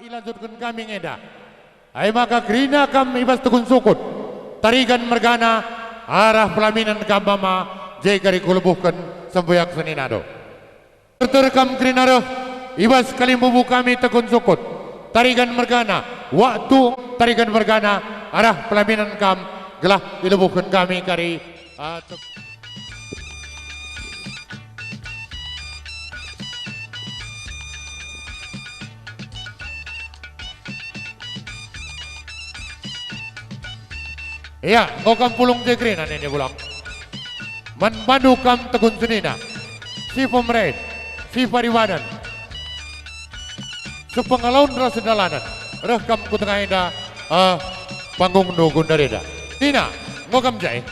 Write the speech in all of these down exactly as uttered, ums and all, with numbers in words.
Ilanjutken kami ngenda. Ai maka kerina kam i bas Tekun Sukut, Tarigan mergana, arah pelaminan kam mama, je kari kulebuhken sembuyak seninandu. Terter kam kerina reh i bas kalimbubu kami Tekun Sukut, Tarigan mergana, waktu Tarigan mergana, arah pelaminan kam, gelah ilebuhken kami kari, ah, tek- Ia, enggo kam pulung je kerina nini pulang. Man bandu kam Tekun senina, si pemeren, si paribanen, sepengalaun ras sendalanen, reh kam ku tengah enda, eh, panggungndu gundar enda. Senina, enggo kam je?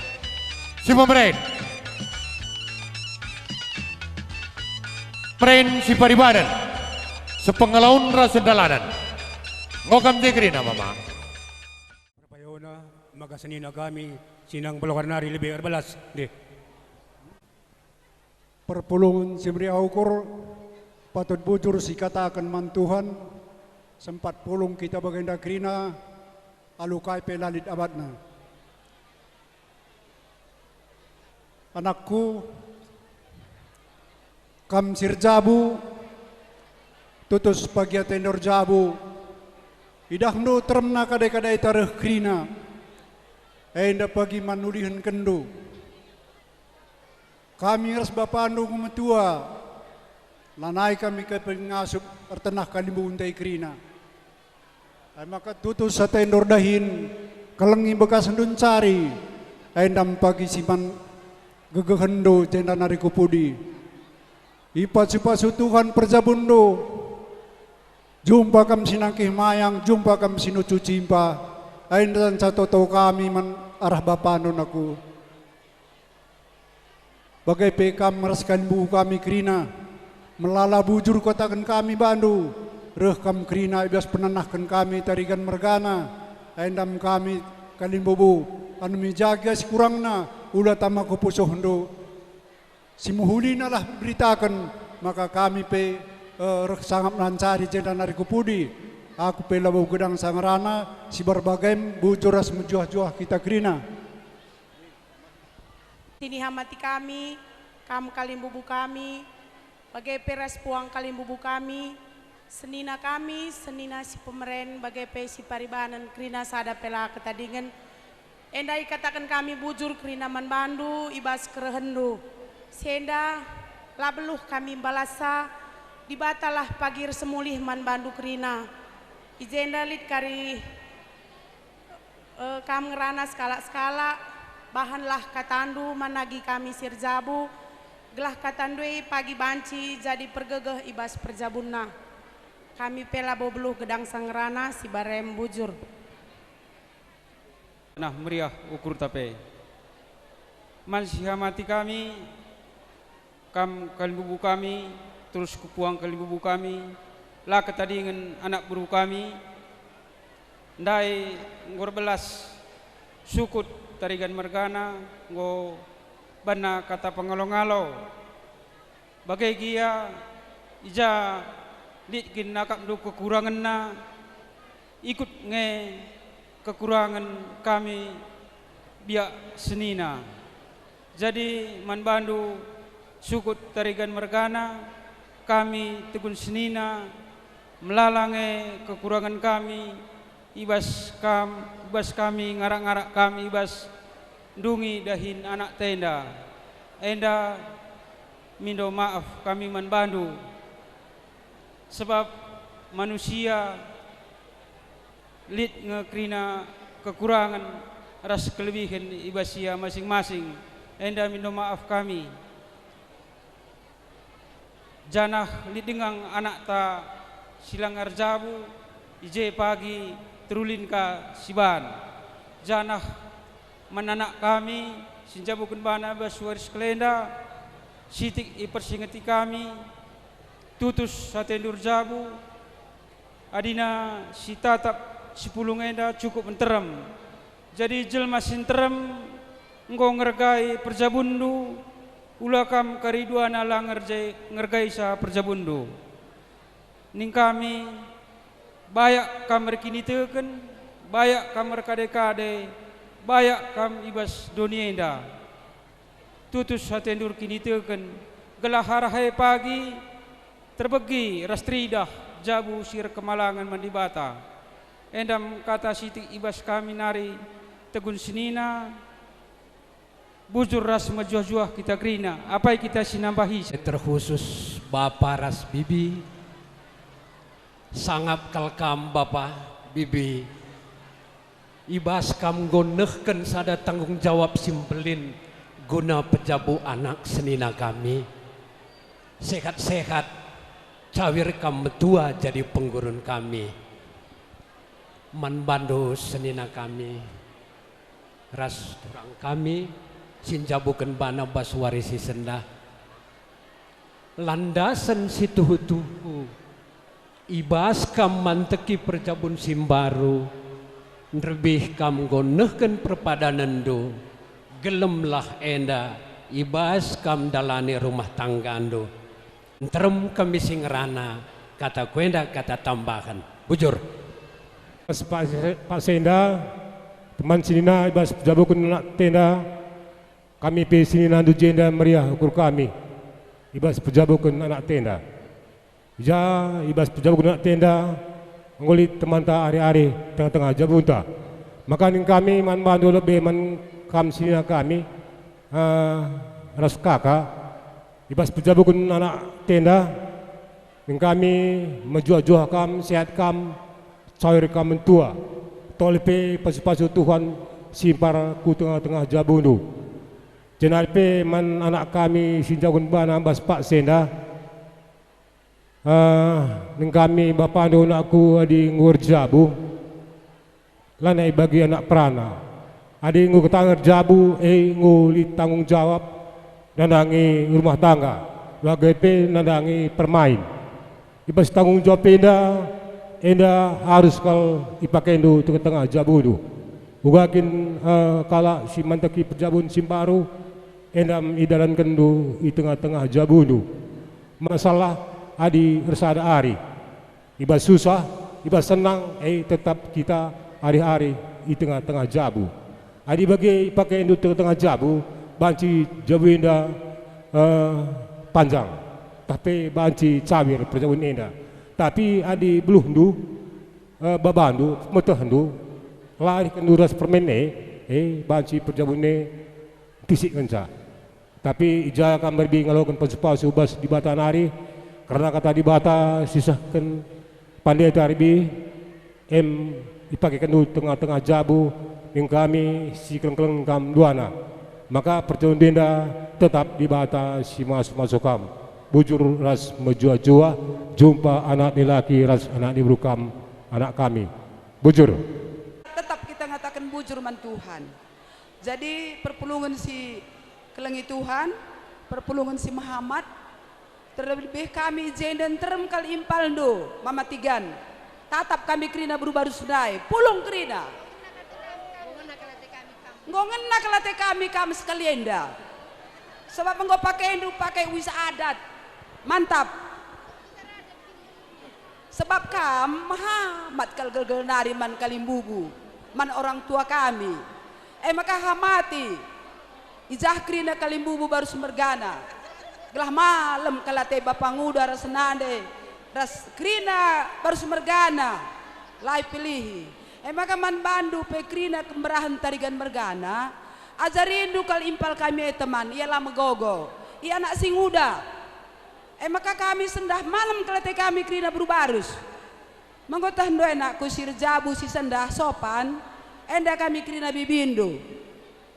Si pemeren. Pemeren si paribanen, sepengalaun ras sendalanen. Enggo kam je kerina, mama? Perpayona, maka senina kami, sinang beluh nari lebe erbelas, deh. Perpulungen si meriah ukur, patut bujur sikataken man Tuhan, sempat pulung kita bagenda kerina, alu kai pe la lit abatna. Anakku, kam si erjabu, tutus pagi atendu erjabu, idahndu teremna kadai-kadaita reh kerina, enda pagi man ulihenkenndu. Kami ras bapandu enggo metua, lanai kami kepingasup ertenah kalimbubu ndai kerina. Ai maka tutus atendu erdahin, kelengi bekasndu ncari, enda me pagi si man gegehenndu jenda nari ku pudi. Ipasu-pasu Tuhan perjabunndu, jumpa kam si nangkih mayang, jumpa kam si nucu cimpa, enda nca toto kami man arah bapandu, anakku. Bage pe kam ras kalimbubu kami kerina, melala bujur kataken kami bandu, reh kam kerina i bas penenahken kami Tarigan mergana, enda me kami kalimbubu, anu me jaga si kurangna, ula tama ku pusuhndu. Si mehulina lah beritaken, maka kami pe, eh, reh sangap nancari jenda nari ku pudi. Aku pe labo gedang sangerana, si bage-bagem bujur ras mejuah-juah kita kerina. Sinihamati kami, kam kalimbubu kami, bage pe ras puang kalimbubu kami, senina kami, senina si pemeren, bage pe si paribanen, kerina sada pe la ketadingen. Enda ikataken kami bujur kerina man bandu i bas kerehenndu. Si enda la beluh kami mbalasa, Dibatalah pagi ersemulih man bandu kerina. I jenda lit kari E, kam ngerana sekalak-sekalak, bahanlah katandu man agi kami si erjabu, gelah katandu e pagi banci jadi pergegeh i bas perjabunna. Kami pe labo beluh gedang sangerana si barem bujur. Nah, meriah ukurta pe. Man si hamati kami, kam kalimbubu kami, terus ku puang kalimbubu kami, la ketadingen anak beru kami, ndai enggo erbelas Sukut Tarigan mergana, enggo banna kata pengalo-ngalo. Bage gia, i ja lit kin akapndu kekurangenna, ikut nge kekurangen kami biak senina. Jadi man bandu Sukut Tarigan mergana, kami Tekun senina, melala nge kekurangen kami i bas kam, i bas kami ngarak-ngarak kami i bas ndungi dahin anak tenda. Enda mindo maaf kami man bandu, sebab manusia lit nge kerina kekurangen ras kelebihen i bas ia masing-masing, enda mindo maaf kami. Janah lit denga anakta si langa erjabu, i je pagi terulin ka siban. Janah man anak kami si njabuken bana bas wari sekalenda, sitik ipersingeti kami, tutus atendu erjabu, adina si tatap si pulung enda cukup nterem. Jadi jelma si nterem enggo ngergai perjabunndu, ula kam kari duana la ngerjai, ngergaisa perjabunndu. Ning kami, Bayak kam erkiniteken, bayak kam erkade-kade, bayak kam i bas doni enda. Tutus atendu erkiniteken, gelah arah e pagi terbegi ras teridah jabu si erkemalangen man Dibata. Enda me kata sitik i bas kami nari, tegun senina, bujur ras mejuah-juah kita kerina, apai kita si nambahi. Terkhusus Bapa ras Bibi, sangap kal kam Bapa, Bibi, i bas kam enggo nehken sada tanggung jawab si mbelin guna pejabu anak senina kami. Sehat-sehat, cawir kam metua jadi penggurun kami. Man bandu senina kami, ras turang kami si njabuken bana bas wari si sendah. Landasen si tuhu-tuhu, i bas kam manteki perjabun si mbaru, nderbih kam enggo nehken perpadanenndu, gelemlah enda i bas kam ndalani rumah tanggandu. Nterem kami si ngerana, kata ku enda kata tambahen. Bujur. Pas pa-, paksa enda, teman senina i bas pejabuken anak tenda, kami pe seninandu jenda meriah ukur kami i bas pejabuken anak tenda. I ja, i bas pejabuken anak tenda, enggo lit temanta ari-ari tengah-tengah jabunta. Maka ning kami man bandu lebe man kam senina kami, eh, ras kaka, i bas pejabuken anak tenda, ning kami mejuah-juah kam, sehat kam, cawir kam mentua, tole pe pasu-pasu Tuhan si mpar ku tengah-tengah jabundu. Jenari pe man anak kami si njabuken bana bas paksa enda, eh, ning kami bapandu anakku adi enggo erjabu, lanai bagi anak perana. Adi enggo ketang erjabu, e enggo lit tanggung jawab nandangi rumah tangga, bage pe nandangi permain. I bas tanggung jawab enda, enda arus kal ipakendu tengah-tengah jabundu. Uga kin, eh, kalak si manteki perjabun si mbaru, enda idalankenndu i tengah-tengah jabundu. Masalah adi ersada ari, i bas susah, i bas senang, e tetap kita ari-ari i tengah-tengah jabu. Adi bage ipakendu tengah-tengah jabu, banci jabu enda, eh, panjang, tah pe banci cawir perjabun enda. Tapi adi beluhndu, eh, babandu, metehndu, la arihndu ras permen e, eh, banci perjabun e ntisik ngenca. Tapi i ja kam Arbi ngaloken pasu-pasu bas Dibata nari, kerna kata Dibata si isehken pandita Arbi, em ipakekenndu tengah-tengah jabu, ning kami si keleng-keleng kam duana. Maka perjabun enda tetap Dibata si masu-masu kam. Bujur ras mejuah-juah, jumpa anak dilaki ras anak diberu kam, anak kami. Bujur. Tetap kita ngataken bujur man Tuhan. Jadi, perpulungen si kelengi Tuhan, perpulungen si mehamat, terlebih kami i jenda nterem kal impalndu, Mama Tigan. Tatap kami kerina beru barus ndai, pulung kerina. Enggo ngena kal ate kami kam sekali enda. Sebab enggo pakendu pake uis adat. Mantap. Sebab kam mehamat kal gelgel nari man kalimbubu, man orang tua kami. E maka hamati, i jah kerina kalimbubu barus mergana, gelah malem kal ate bapa nguda ras nande, ras kerina barus mergana, la ipilihi. E maka man bandu pe kerina kemberahen tarigan mergana, ajarindu kal impal kami e teman, ia la megogo, ia anak si nguda. E maka kami sendah malem kal ate kami kerina beru barus. Menggo tehndu e anakku si erjabu si sendah sopan, enda kami kerina bibindu.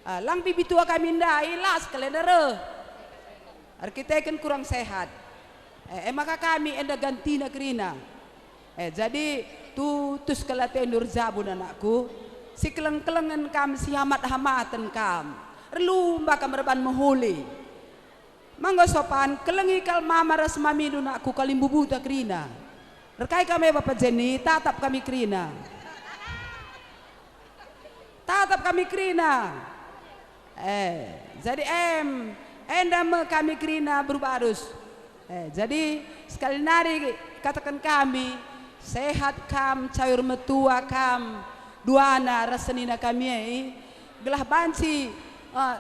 Ah, lang bibi tua kami ndai, las kal enda reh. Erkiteken kurang sehat. E, e maka kami enda gantina kerina. E, jadi tutus kal atendu erjabu anakku, si keleng-kelengen kam, si hamat-hamaten kam. Erlumba kam erban mehuli. Manggo sopan, kelengi kal mama ras mamindu anakku kalimbubuta kerina. Erkai kam e Bapa Jenny, tatap kami kerina. Tatap kami kerina. Eh, jadi em, enda me kami kerina beru barus. Eh, jadi sekali nari kataken kami, Sehat kam, cawir metua kam, duana ras senina kami e, gelah banci, eh,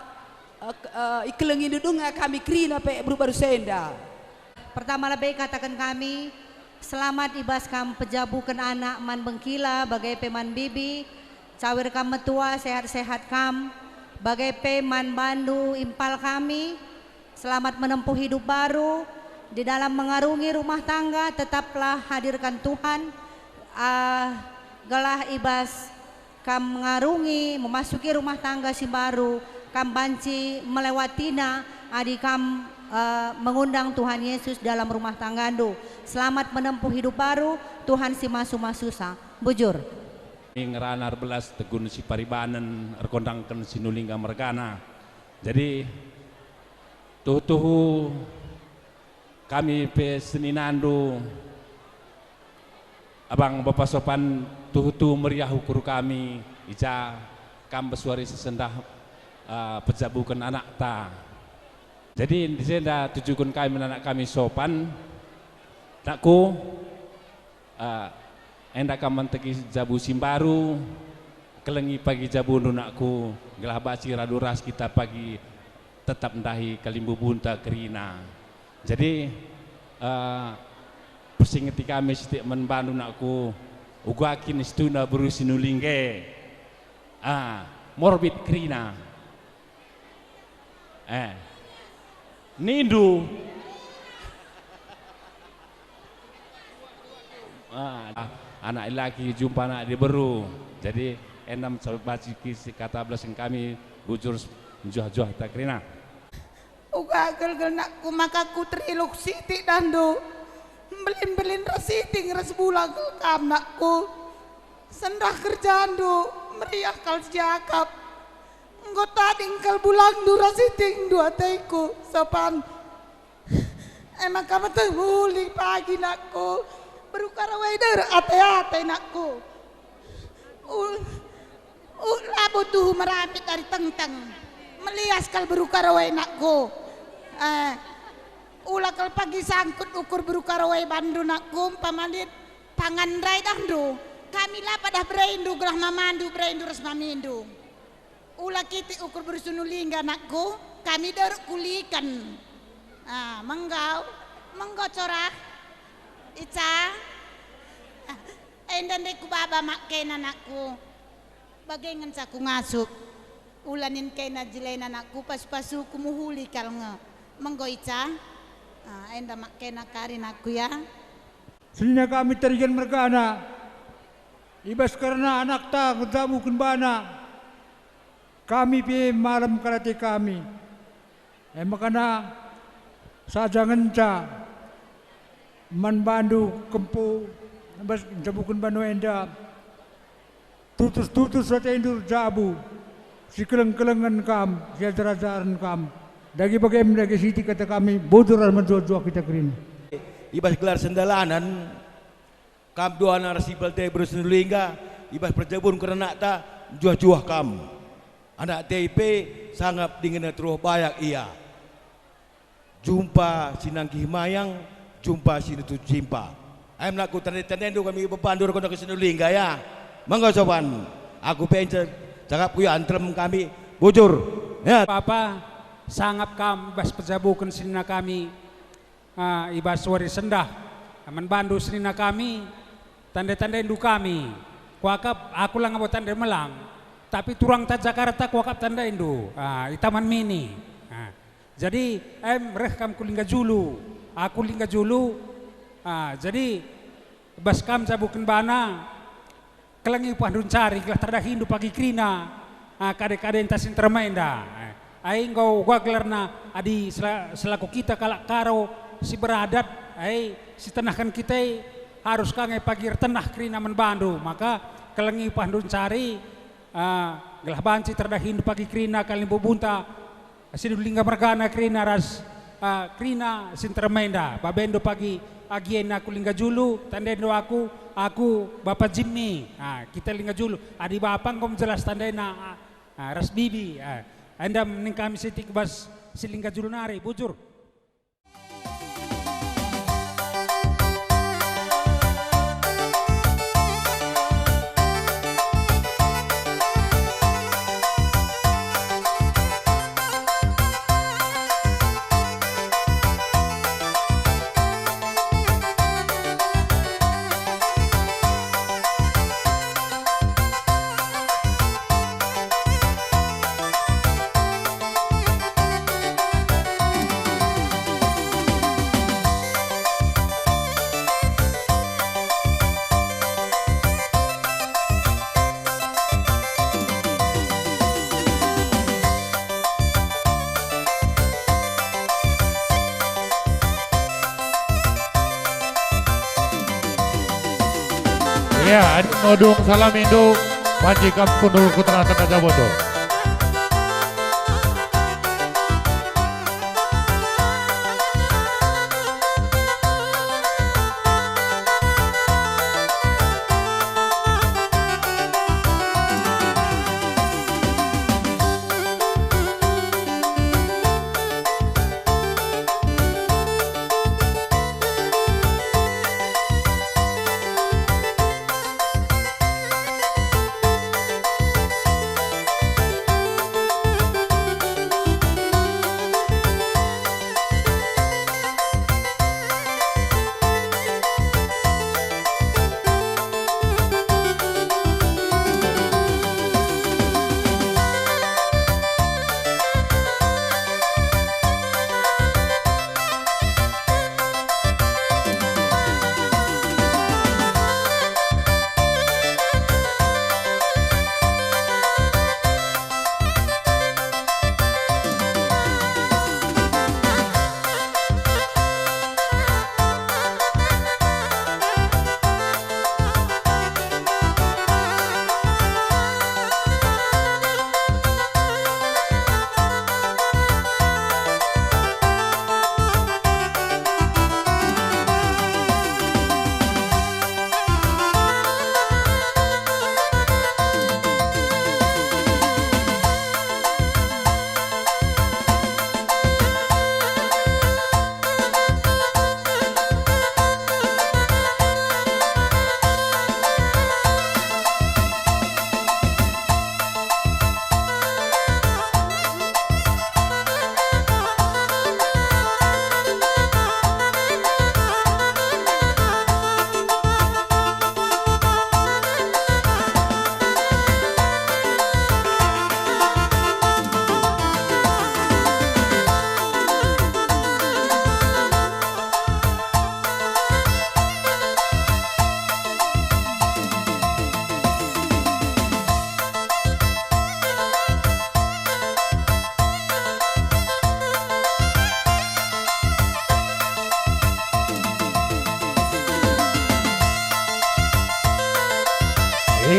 eh, eh, ikelengindu denga kami kerina pe beru-beru si enda. Pertama lebe kataken kami, selamat i bas kam pejabuken anak man bengkila, bage pe man bibi, cawir kam metua, sehat-sehat kam, bage pe man bandu impal kami, selamat menempuh hidup baru, di dalam mengarungi rumah tangga, tetaplah hadirkan Tuhan, ah, gelah i bas kam mengarungi, memasuki rumah tangga si baru, kam banci melewatina adi kam, eh, mengundang Tuhan Yesus dalam rumah tanggandu. Selamat menempuh hidup baru, Tuhan si masu-masusa. Bujur. Ngerana erbelas tegun si paribanen, erkondangken si nulingga mergana. Jadi, tuhu-tuhu kami pe seninandu, Abang Bapa Sopan, tuhu-tuhu meriah ukur kami, i ja kam bas wari si sendah, eh, pejabuken anakta. Jadi, di jenda tujuken kami man anak kami Sopan, nakku, eh, enda kam manteki jabu si mbaru, kelengi pagi jabundu nakku, gelah banci radu ras kita pagi tetap ndahi kalimbubunta kerina. Jadi, eh, persingeti kami sitik man bandu nakku, uga kin situhuna beru si nulingga e. Ah, morbid kerina. Eh. Nindu. Ah, anak laki jumpa anak diberu. Jadi, enda me banci kisi kata belasen kami bujur njuah-juah ta kerina. Uga gelgel nakku maka kuteriluk sitik dahndu. Mbelin-mbelin ras siting ras bulang kal kam nakku. Sendah kerjandu, meriah kal siakap. Enggo tading kal bulangndu ras sitingndu ateku, Sopan. E maka meteh mehuli pagi nakku, beru Karawae der ate-ate nakku. Ul-, ul-, labo tuhu merapit ari tengteng. Melias kal beru Karawae nakku. Eh, ula kal pagi sangkut ukur beru Karawae bandu nakku, umpama lit pangan ndai dahndu. Kami la padah bereindu gelah mamandu bereindu ras mamindu. Ula kitik ukur beru si nulingga nakku, kami deruk kuliken. Ah, menggau, menggo corah. Ica. Enda ndai kubaba mak kena nakku. Bage ngenca kungasup. Ula nin kena jelena nakku, pasu-pasuku mehuli kal nge. Menggo ica. Ah, enda mak kena kari nakku ya. Senina kami Tarigan mergana, i bas kerna anakta kujabuken bana, kami pe malem kal ate kami. E maka saja ngenca man bandu kempu, bas njabuken bano enda. Tutus-tutus atendu erjabu, sikeleng-kelengen kam, siajar-ajaren kam. Dage bagem dage sitik kata kami, bujur ras mejuah-juah kita kerina. I bas gelar sendalanen, kam duana ras si Belte beru si nulingga, i bas perjabun kerenakta, njuah-juah kam. Anakta pe sangap dingen teruh bayak ia. Jumpa si nanggih mayang, jumpa si nutu cimpa. Ai melaku tande-tandendu kami bebandu erkondang si nulingga ya. Mangga Sopan, aku pe ence cakapku ya, nterem kami, bujur. Ya. Bapa, sangap kam bas pejabuken senina kami, ah, i bas wari sendah. Man bandu senina kami, tande-tandendu kami. Kuakap, aku langa bo tande melang, tapi turang ta Jakarta kuakap tandendu, ah, i Taman Mini. Ah. Jadi, em, reh kam ku Lingga Julu, aku Lingga Julu. Ah, jadi, bas kam jabuken bana, kelengi upahndu ncari, gelah terdahindu pagi kerina, ah, kade-kadenta si nterem enda. Eh, ai enggo uga gelarna adi sela-, selaku kita kalak Karo si beradat, ai si tenahken kita i harus ka nge pagi ertenah kerina man bandu, maka kelengi upahndu ncari, ah, gelah banci terdahindu pagi kerina kalimbubunta, si nulingga mergana kerina ras, ah, kerina si nterem enda. Babendo pagi agiena ku Lingga Julu, tandendu aku, aku Bapa Jimmy. Ah, kita Lingga Julu. Adi Bapa enggo jelas tandena, ah, ah, ras Bibi. Ah, enda ning kami sitik bas si Lingga Julu nari, bujur. Ya, adi ngodung salam indu, banci kam kundul ku tengah-tengah jabon tu.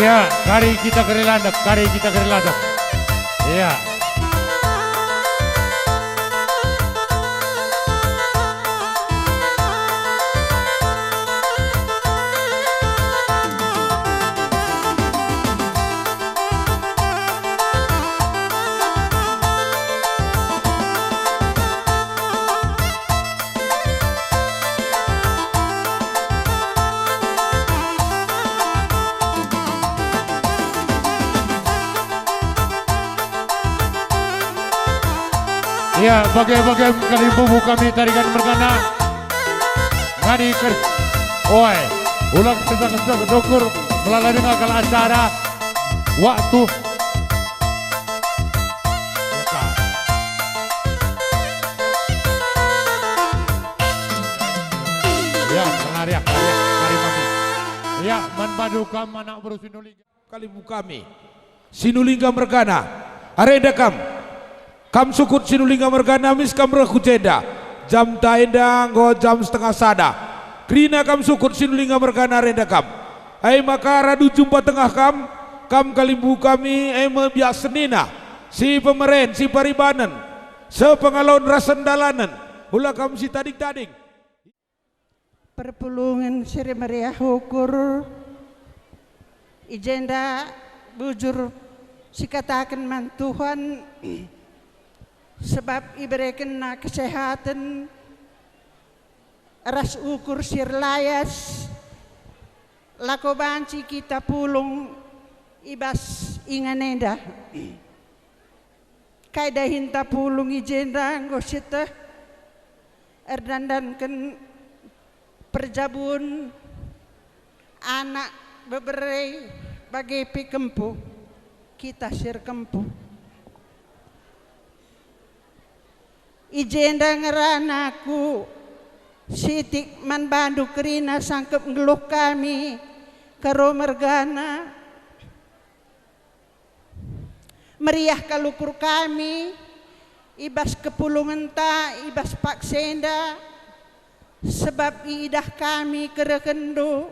Iya, kari kita keri landek, kari kita keri landek. Iya. Ya, bage-bage kalimbubu kami tarigan mergana. Ngadi ker-, oi, ulang sejak-sejak dokur melala denga kal acara. Waktu. Ya, senariah, senariah, kari mami. Ya, man bandu kam anak beru Sinulingga. Kalimbubu kami. Sinulingga mergana. Arenda kam. Kam sukut Sinulingga mergana mis kam reh ku jenda. Jam ta enda enggo jam setengah sada. Kerina kam sukut Sinulingga mergana arenda kam. E maka radu jumpa tengah kam, kam kalimbubu kami, e me biak senina, si pemeren, si paribanen, sepengalon ras sendalanen, ula kam si tading-tading. Perpulungen si meriah ukur, i jenda bujur sikataken man Tuhan, sebab iberekenNa kesehaten ras ukur si erlayas, lako banci kita pulung i bas ingan enda. Kai dahinta pulung i jenda enggo sieteh erdandanken perjabun anak bebere bage pe kempu, kita si erkempu. I jenda ngerana ku sitik man bandu kerina sangkep nggeluh kami, Karo mergana. Meriah kal ukur kami i bas kepulungenta, i bas paksa enda, sebab iidah kami kerekenndu.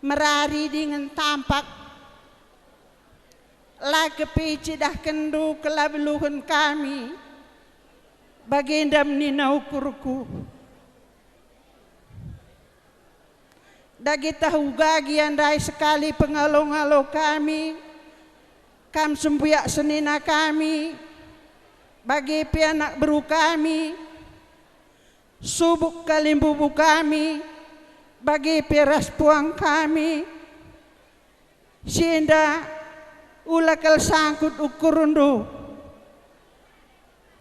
merari dingen tampak, la kepe icidahkenNdu kelabeluhen kami, bagenda nina ukurku. Dage tahu gagi andai sekali pengalo-ngalo kami, Kam sembuyak senina kami, bage pe anak beru kami, subuk kalimbubu kami, bage pe ras puang kami. Si enda ula kal sangkut ukurndu.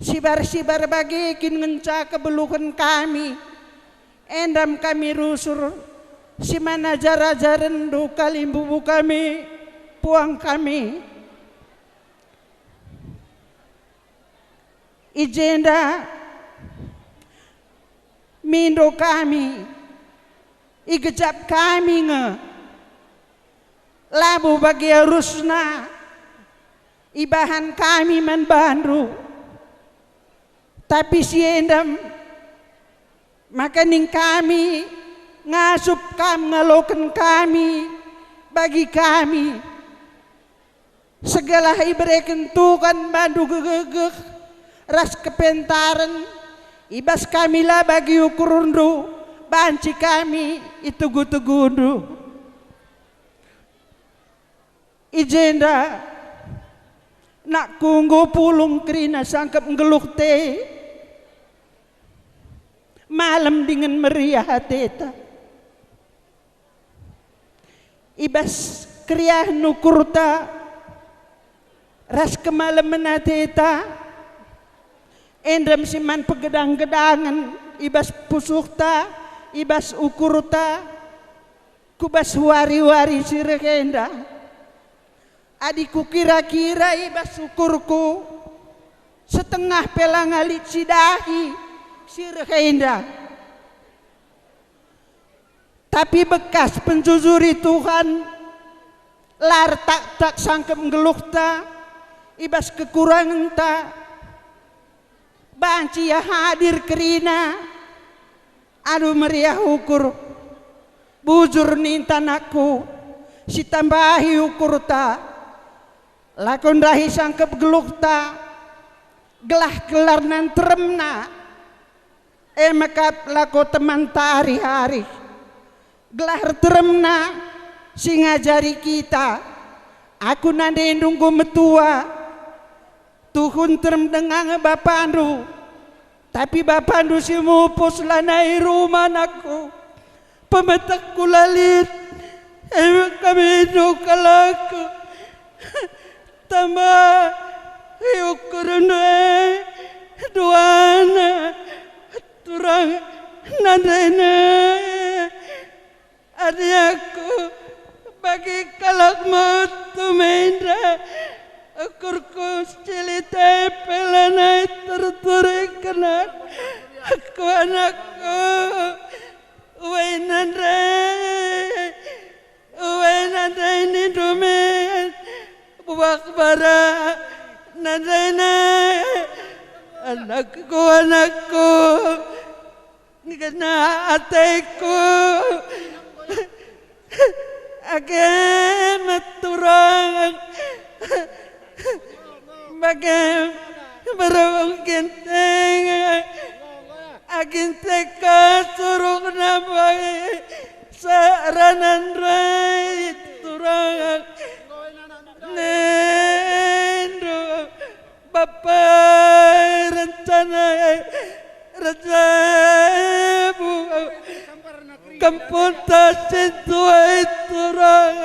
Sibar-sibar bage kin ngenca kebeluhen kami, endam kami rusur si man ajar-ajarenndu kalimbubu kami, puang kami. I jenda mindo kami, igejap kami nge, labo bage arusna ibahan kami man bandu. Tapi si endam maka ning kami ngasup kam ngaloken kami bagi kami. Segelah ibereken Tuhan bandu gegeh ras kepentaren, i bas kami la bagi ukurndu, banci kami itugu-tugundu. I jenda nakku enggo pulung kerina sangkep nggeluh te, malem dingen meriah ateta. I bas keriahen ukurta ras kemalemen ateta, endam si man pegedang-gedangen i bas pusuhta, i bas ukurta, ku bas wari-wari si reh enda. Adi kukira-kira i bas ukurku, setengah pe langa lit si dahi si reh enda. Tapi bekas penjujuri Tuhan, la ertaktak sangkep nggeluhta i bas kekurangenta, banci ia hadir kerina. Aduh meriah ukur, bujur ninta nakku, sitambahi ukurta, lako ndahi sangkep geluhta, gelah gelarna nteremna. E mekap lako temanta ari-ari, gelah erteremna si ngajari kita. Aku nandendu enggo metua, tuhu nterem denga nge bapandu, tapi bapandu si mupus lanai rumah anakku. Pemetekku la lit, e mekap indo kalak. Tamba iukur ndai duana turang nandai nai. Adi aku bagi kalak metu menda, ukurku sicilit e pe lanai terturiken aku anakku. Uai nandai, uai nandai nindu min, buak bara nandai nai. Anakku, anakku, ngena ateku. Age meturang, bage berung ginting, agin teka suruk nabai saranan rai turang. Nindu Bapa rencana rejabu kempunta sintuai turang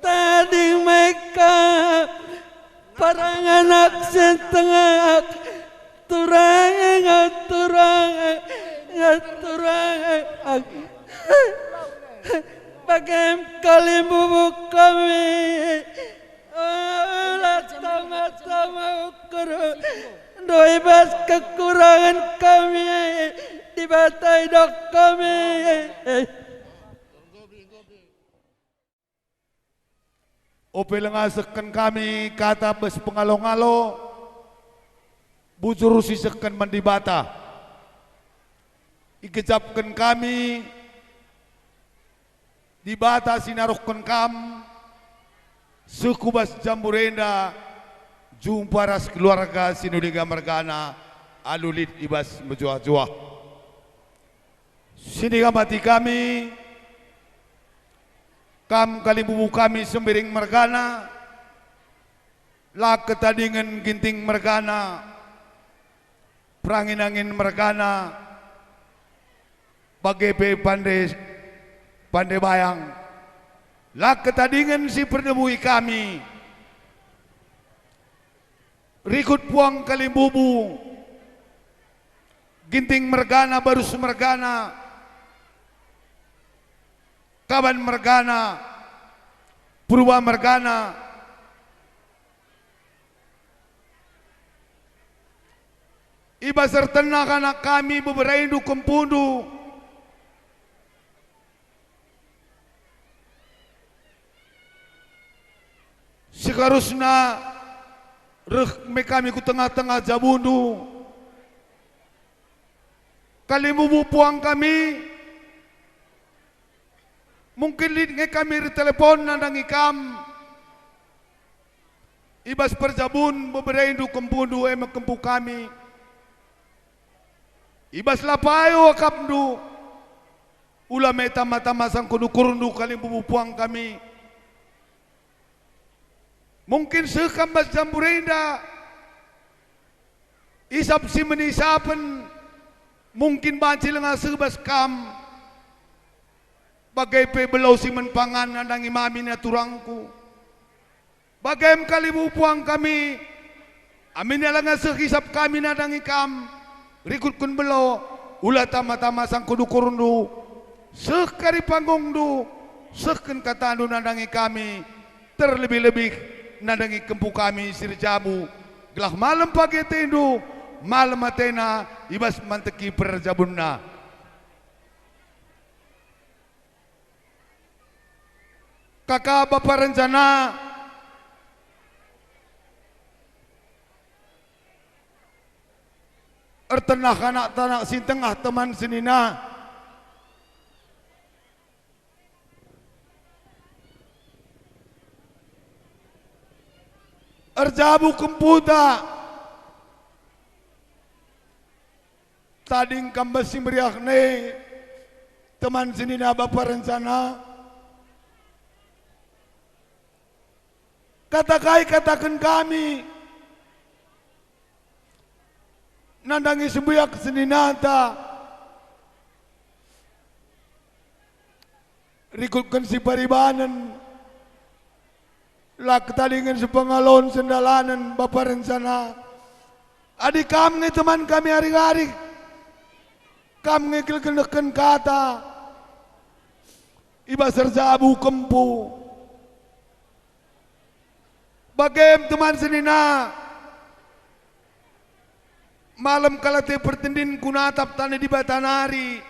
tading meka parang anak sentengak turang, turang, turang. Bagem kalimbubu kami. Ola tama-tama ukur ndoi bas kekurangan kami, Dibata idok kami. Ope langa sehken kami kata bas pengalo-ngalo, bujur si sehken man Dibata. Igejapken kami Dibata si naruhken kam seh ku bas jambur enda, jumpa ras keluarga si ndai mergana alu lit i bas mejuah-juah. Sini kam ate kami, kam kalimbubu kami Sembiring mergana, la ketadingen Ginting mergana, Perangin-angin mergana, bage pe Pande, Pande Bayang. La ketadingen si perdemui kami. Rikut puang kalimbubu, Ginting mergana, Barus mergana, Kaban mergana, Purba mergana, i bas ertenah anak kami, beberendu, kempundu, seharusna reh me kami ku tengah-tengah jabundu. Kalimbubu puang kami, mungkin lit nge kami ertelepon nandangi kam i bas perjabun, beberendu, kempundu, e me kempu kami. I bas la payo akapndu, ula me tama-tama sangkun ukurndu kalimbubu puang kami. Mungkin seh kam bas jambur enda, isap si menisapen, mungkin banci langa seh bas kam. Bage pe belau si man pangan nandangi mami, nina turangku. Bagem kalimbubu puang kami, aminna langa seh isap kami nandangi kam, rikutken belau, ula tama-tama sangkun ukurndu, seh kari panggungndu, sehken katandu nandangi kami, terlebih-lebih nandangi kempu kami si erjabu, gelah malem pagi atendu, malem atena i bas manteki perjabunna. Kaka bapa rencana ertenah anak-anak si tengah teman senina. Erjabu kemputa. Tading kam bas si meriah ne, teman senina bapa rencana. Kata kai kataken kami nandangi sembuyak seninata. Rikutken si paribanen, la ketadingen si pengalon sendalanen bapa rencana. Adi kam nge teman kami arih-arih, kam nge kelkenehken kata, i bas erjabu kempu. Bagem teman senina, malem kal ate pertendin ku natap tane Dibata nari.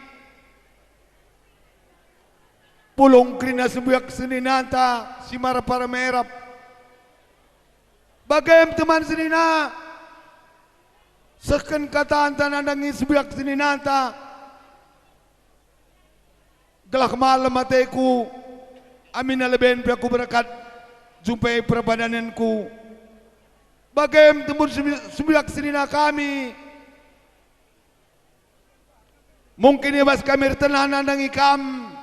Pulung kerina sembuyak seninata si marap-marap merap. Bagem teman senina, sehken katanta nandangi sembuyak seninata. Gelah malem ateku, aminna leben pe aku berkat jumpai perpadanenku. Bagem teman sembi-, sembiak senina kami. Mungkin i bas kami ertenah nandangi kam,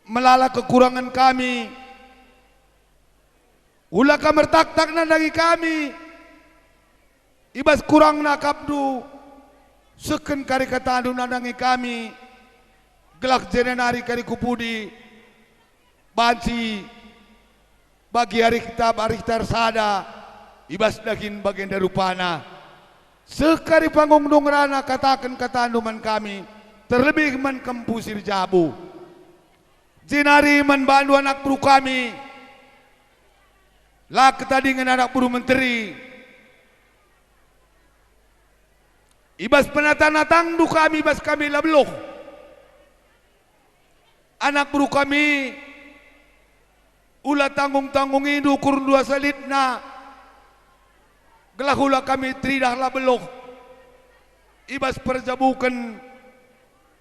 melala kekurangen kami. Ula kam ertaktak nandangi kami. I bas kurangna akapndu, sehken kari katandu nandangi kami, gelah jenari kari ku pudi banci bagi arihta, arihta ersada i bas dahin bagenda rupana. Seh kari panggung ngerana kataken katandu man kami, terlebih man kempu si erjabu. Jenari man bandu anak beru kami, la ketadingen anak beru menteri. I bas penatang-natangndu kami, i bas kami la beluh. Anak beru kami, ula tanggung-tanggungindu ukurndu asa litna, gelah ula kami teridah la beluh. I bas perjabuken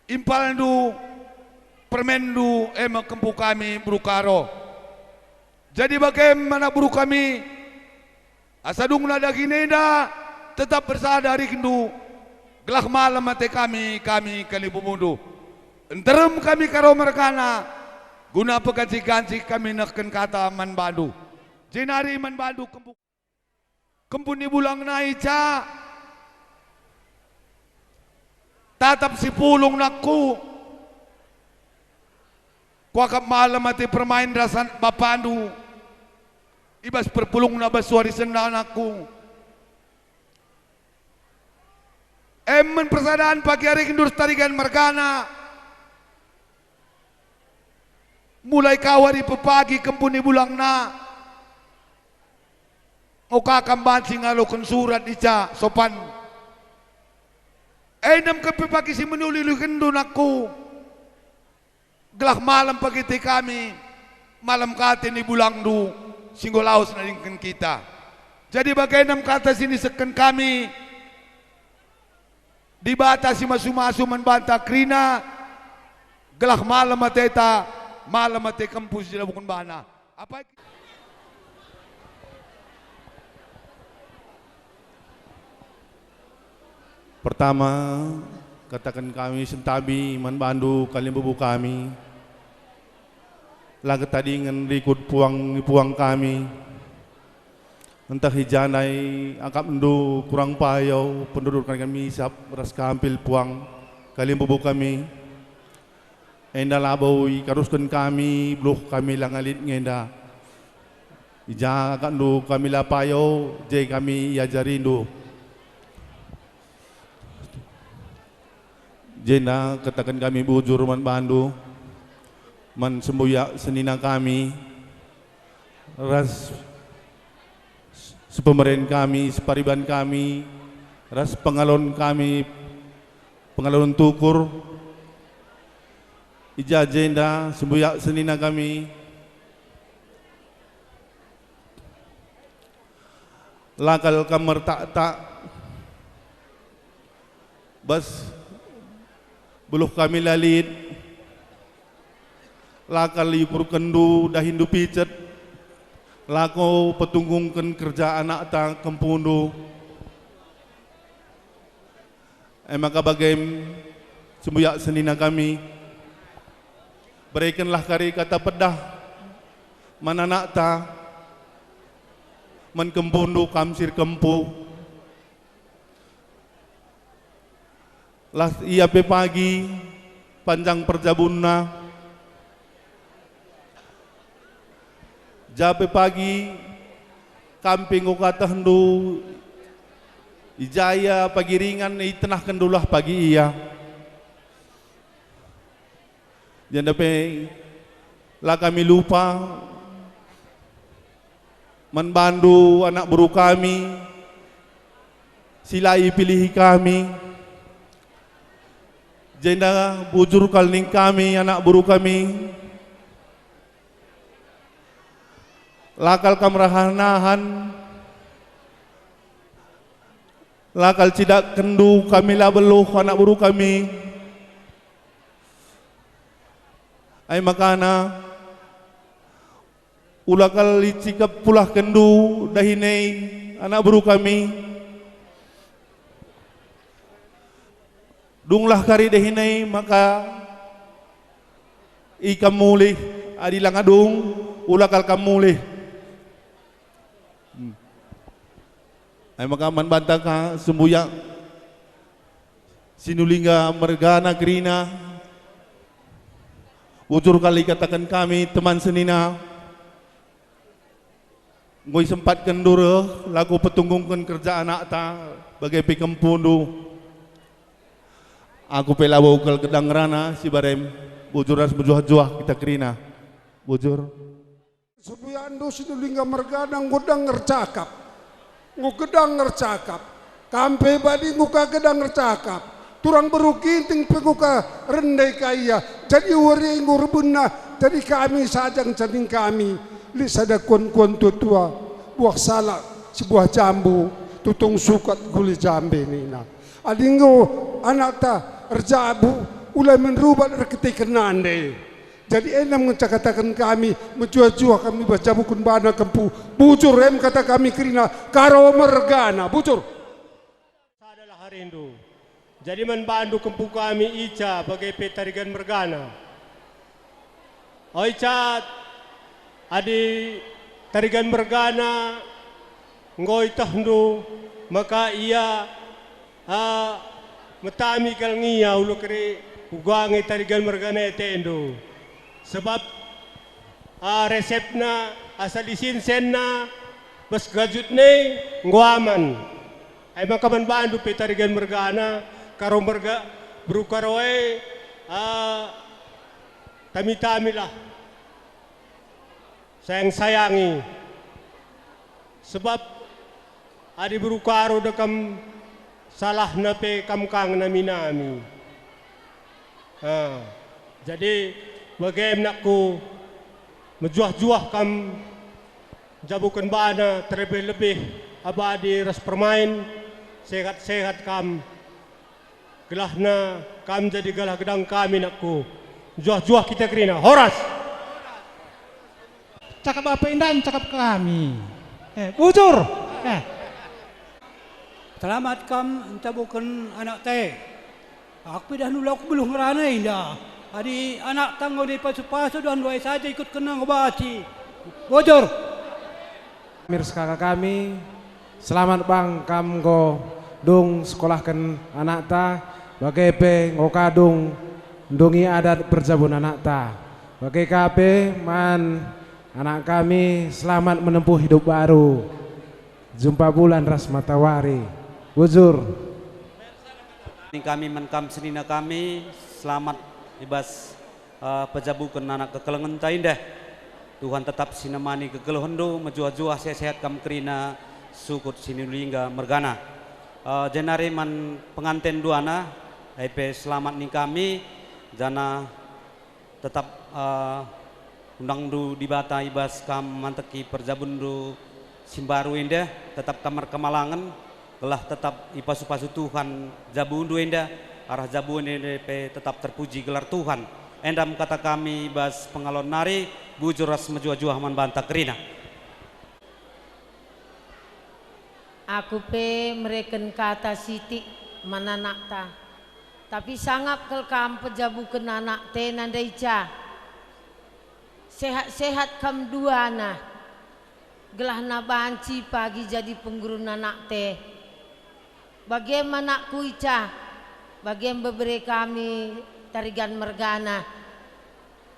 impalndu, Permenndu e me kempu kami beru Karo. Jadi bage me anak beru kami, asa dungna dahin enda tetap ersada arihndu, gelah malem ate kami, kami kalimbubundu. Nterem kami Karo mergana, guna pegancih-gancih kami nehken kata man bandu. Jenari man bandu kempu Kempu ni bulang nai ca. Tatap si pulung nakku. Kuakap malem ate permain ras bapandu i bas perpulungna bas suari senda nakku. Emmen persadan pagi arihndu ras Tarigan mergana. Mulai kawari pepagi kempu ni bulangna. Enggo ka kam banci ngaloken surat ica sopan. Endam kepe pagi si menuli-ulikendu nakku. Gelah malem pagi ate kami, malem ka ate ni bulangndu si enggo lawes nadingken kita. Jadi bage endam kata si nisekken kami. Dibata si masu-masu man banta kerina, gelah malem ateta, malem ate kempu si idabuken bana. Apai Pertama, kataken kami sentabi man bandu kalimbubu kami. La ketadingen rikut puang ni puang kami. Ntah i ja ndai akapndu kurang payo, pendudurken kami isap ras kampil puang kalimbubu kami. Enda labo ikarusken kami, beluh kami langa lit ngenda. I ja akapndu kami la payo, je kami iajarindu. Jenda kataken kami bujur man bandu, man sembuyak senina kami, ras sepemeren kami, separiban kami, ras pengalon kami, pengalon tukur, i ja jenda sembuyak senina kami. La kal kam mertaktak, bas beluh kami la lit, la kal iukurkenndu dahinndu picet, lako petunggungken kerja anakta kempundu. E maka bagem, sembuyak senina kami, berekenlah kari kata pedah man anakta, man kempundu kam si erkempu. Lah ia pe pagi panjang perjabunna, ja pe pagi kam pe enggo katehndu, i ja ia pagi ringan, itenahkenndulah pagi ia. Jenda pe la kami lupa man bandu anak beru kami si la ipilihi kami. Jenda bujur kal ning kami anak beru kami. La kal kam rahan-nahan, la kal cidakkenndu kami la beluh anak beru kami. Ai makana, ula kal icikep pulahkenndu dahin e anak beru kami. Dunglah kari dahin e maka ikam mulih, adi langa dung, ula kal kam mulih. Hmm. Ai maka man banta ka sembuyak Sinulingga mergana kerina. Bujur kal ikataken kami teman senina. Enggo isempatkenndu reh, lako petunggungken kerja anakta, bage pe kempundu. Aku pe labo kal gedang ngerana si barem, bujur ras mejuah-juah kita kerina. Bujur. Sebuyandu Sinulingga mergana enggo gedang ercakap. Enggo gedang ercakap. Kam pe bali enggo ka gedang ercakap. Turang beru Ginting pe enggo ka rende ka ia. Jadi wari enggo erbenna, jadi kami saja ngenca ning kami. Lit sada kuan-kuan tua-tua, buah salak, sebuah jambu, tutung sukat guli jambe nina. Adi enggo anakta erjabu, Mulai merubat erkiteken nande. Jadi enda me ngenca kataken kami, mejuah-juah kami bas jabuken bana kempu. Bujur em kata kami kerina, Karo mergana. Bujur. Sadalah arindu. Jadi man bandu kempu kami Ica bage pe Tarigan mergana. Oi Ica, adi Tarigan mergana enggo itehndu maka ia, ah, metami kal nge ia ulo keri uga nge Tarigan mergana etendu. Sebab, ah, resepna, asal isin senna, bas gajutna e enggo aman. Ai maka man bandu pe Tarigan mergana, Karo merga, beru Karo e, ah, tami-tamilah. Sayang-sayangi. Sebab adi beru Karo dekam, salahna pe kam kang nami-nami. Ah, jadi bage em nakku, mejuah-juah kam jabuken bana terlebih-lebih abadi ras permain, sehat-sehat kam. Gelahna kam jadi galah gedang kami, nakku. Juah-juah kita kerina. Horas! Cakap apa indan, cakap kami. Eh, bujur. Eh. Selamat kam ncabuken anakta e. Aku pidah nula aku beluh ngerana inda. Adi anakta enggo dipasu-pasu dan duai saja ikutkenna ngebasi. Bujur. Mir sekaka kami, selamat bang kam enggo dung sekolahken anakta, bage pe enggo ka dung ndungi adat perjabun anakta. Bage ka pe man anak kami, selamat menempuh hidup baru, jumpa bulan ras matawari. Bujur. Ning kami man kam senina kami, selamat i bas eh, pejabuken anak kekelengenta indah. Tuhan tetap sinemani kegeluhenndu, mejuah-juah sehat-sehat kam kerina sukut Sinulingga mergana. Eh, jenari man penganten duana, ai pe selamat ning kami, janah tetap, eh, undangndu Dibata i bas kam manteki perjabunndu si mbaru enda, tetap kam erkemalangen, gelah tetap ipasu-pasu Tuhan jabundu enda, arah jabu enda pe tetap terpuji gelar Tuhan. Enda me kata kami bas pengalon nari, bujur ras mejuah-juah man banta kerina. Aku pe mereken kata sitik man anakta, tapi sangap kal kam pejabuken anakta e nande Ica. Sehat-sehat kam duana, gelahna banci pagi jadi penggurun anakta e. Bage me anakku Ica, bage me bebere kami Tarigan mergana,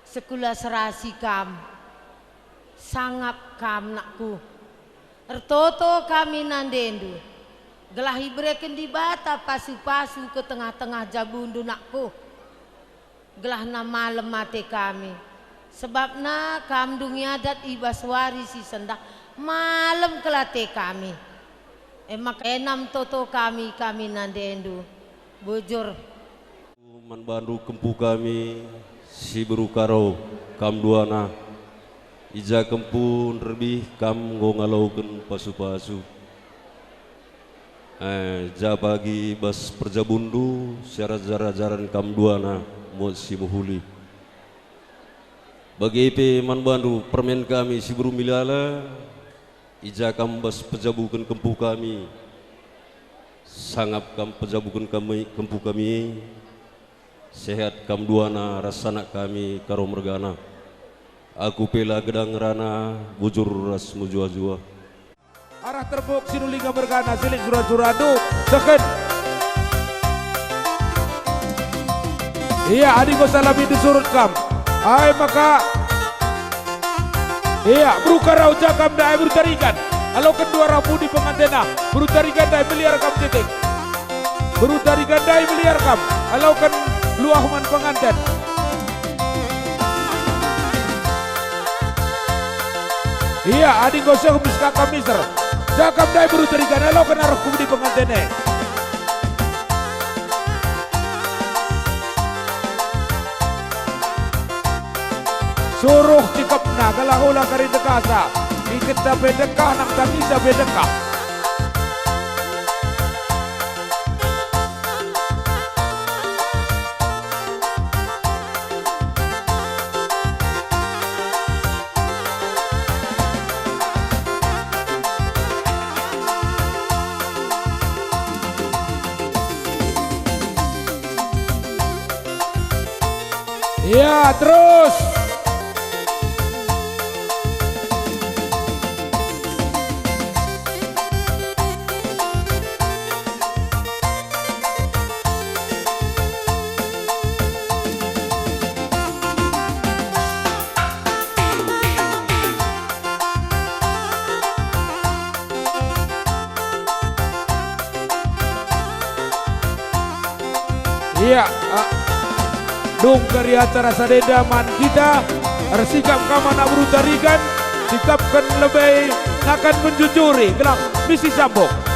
sekula serasi kam. Sangap kam, nakku. Ertoto kami nandendu, gelah ibereken Dibata pasu-pasu ke tengah-tengah jabundu, nakku. Gelahna malem ate kami. Sebabna kam ndungi adat i bas wari si sendah, malem kal ate kami. E maka ena me toto kami, kami nandendu. Bujur. Man bandu kempu kami, si beru Karo, kam duana. I ja kempu nderbih kam enggo ngaloken pasu-pasu. Eh, ja pagi bas perjabunndu, siarajar-ajaren kam duana, muat si mehuli. Bage pe man bandu permen kami si beru Milala, i ja kam bas pejabuken kempu kami, sangap kam pejabuken kami, kempu kami, sehat kam duana ras anak kami Karo mergana. Aku pe la gedang ngerana, bujur ras mejuah-juah. Arah terbuk Sinulingga mergana siling sura-sura tu seken. Ia, adi enggo salah pintu surut kam. Ai maka. Ia, beru Karo ja kam ndai beru Tarigan. Aloken dua arah pudi pengantena. Beru Tarigan ndai meliar kam titik. Beru Tarigan ndai meliar kam. Aloken luah man penganten. Ia, adi enggo seh mis kaka miser. Ja kam ndai beru Tarigan, aloken arah ku pudi penganten e. Suruh cikepna gelah ola kari ndekahsa. Iketna pe ndekah, nang tangisa pe ndekah. Ya, terus. Ia, ah, dung kari acara sadenda man kita, ersikap kam anak beru Tarigan, sikapken lebe nakan menjujuri, gelah misi sambung.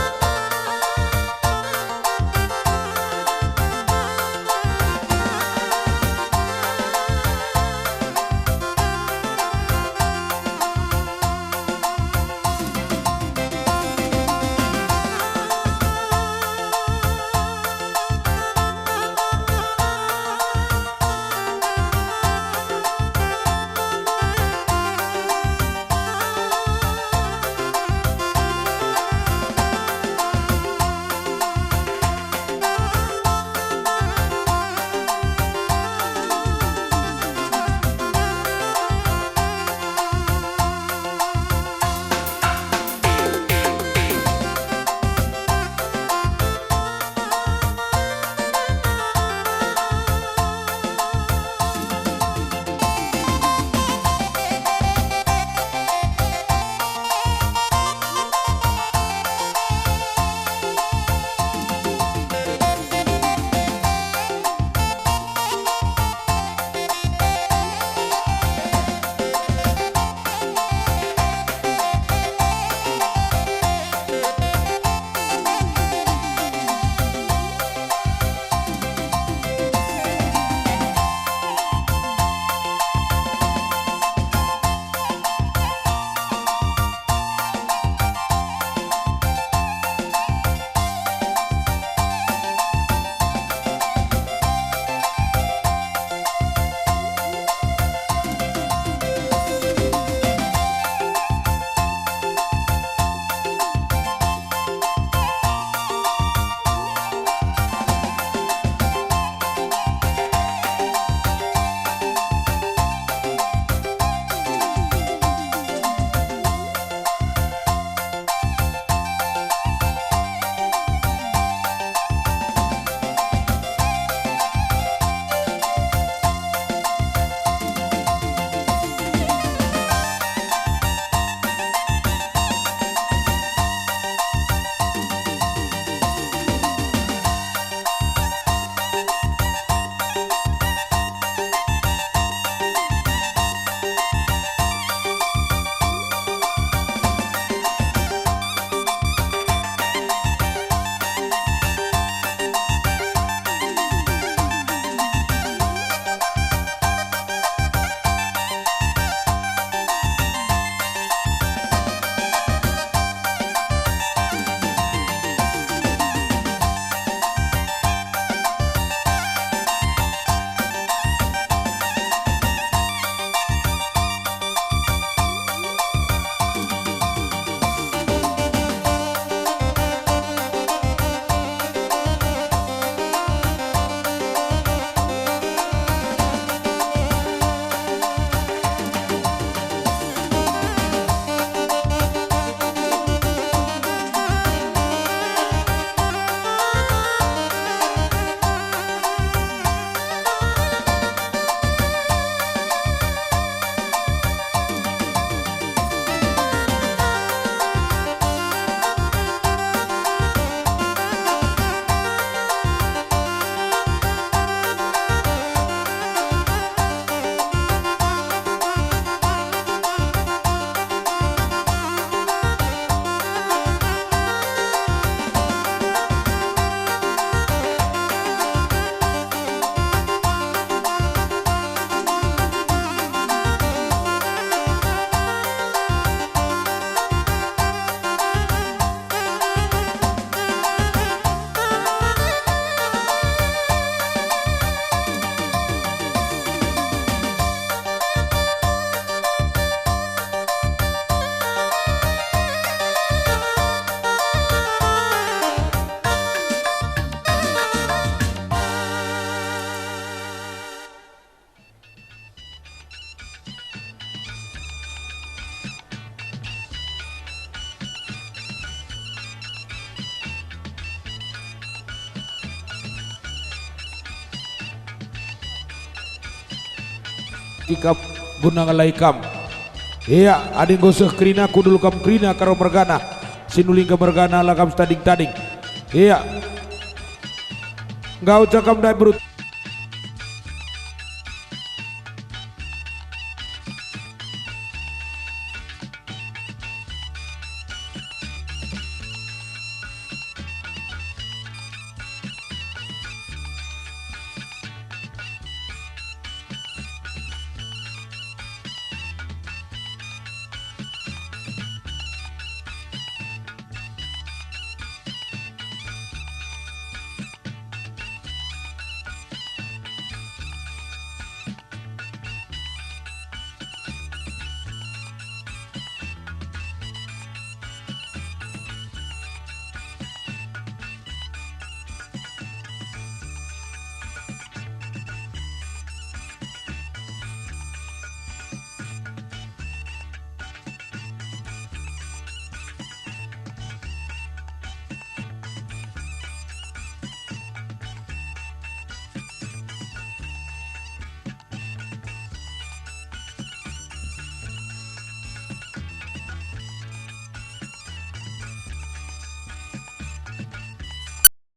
Sikap guna ngelai kam. Ia, adi enggo seh kerina kundul kam kerina karo mergana, sinulingga mergana la kam setading-tading. Ia. Enggo cakap ndai berut.